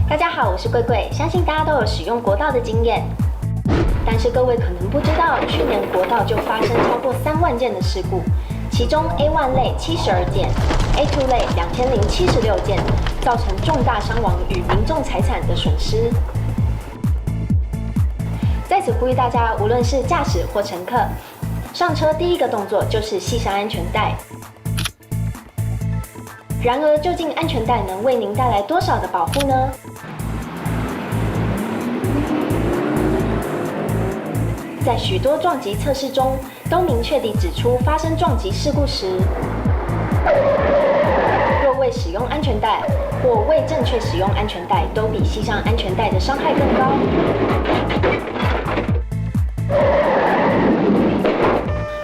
大家好，我是貴貴，相信大家都有使用國道的經驗，但是各位可能不知道，去年國道就發生超過3萬件的事故，其中 A1 類72件，A2 類2076件，造成重大傷亡與民眾財產的損失。在此呼籲大家，無論是駕駛或乘客，上車第一個動作就是繫上安全帶。然而，究竟安全帶能為您帶來多少的保護呢？在許多撞擊測試中，都明確地指出，發生撞擊事故時，若未使用安全帶或未正確使用安全帶，都比繫上安全帶的傷害更高。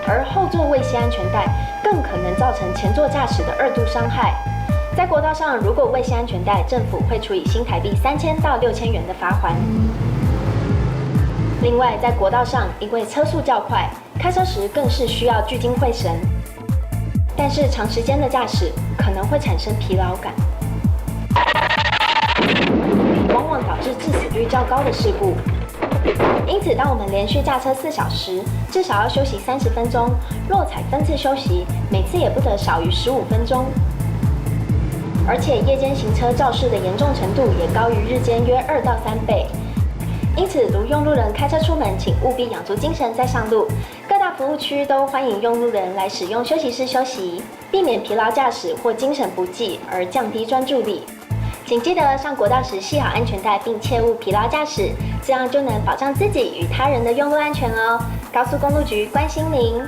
而後座未繫安全帶，更可能造成前座駕駛的二度傷害。在國道上，如果未繫安全帶，政府會處以新台幣3000到6000元的罰鍰。另外，在國道上，因為車速較快，開車時更是需要聚精會神。但是長時間的駕駛可能會產生疲勞感，往往導致致死率較高的事故。因此，當我們連續駕車4小時，至少要休息30分鐘。若採分次休息，每次也不得少於15分鐘。而且夜間行車肇事的嚴重程度也高於日間約2到3倍。因此，如用路人開車出門，請務必養足精神再上路。各大服務區都歡迎用路人來使用休息室休息，避免疲勞駕駛或精神不濟而降低專注力。請記得上國道時繫好安全帶，並切勿疲勞駕駛，這樣就能保障自己與他人的用路安全哦。高速公路局關心您。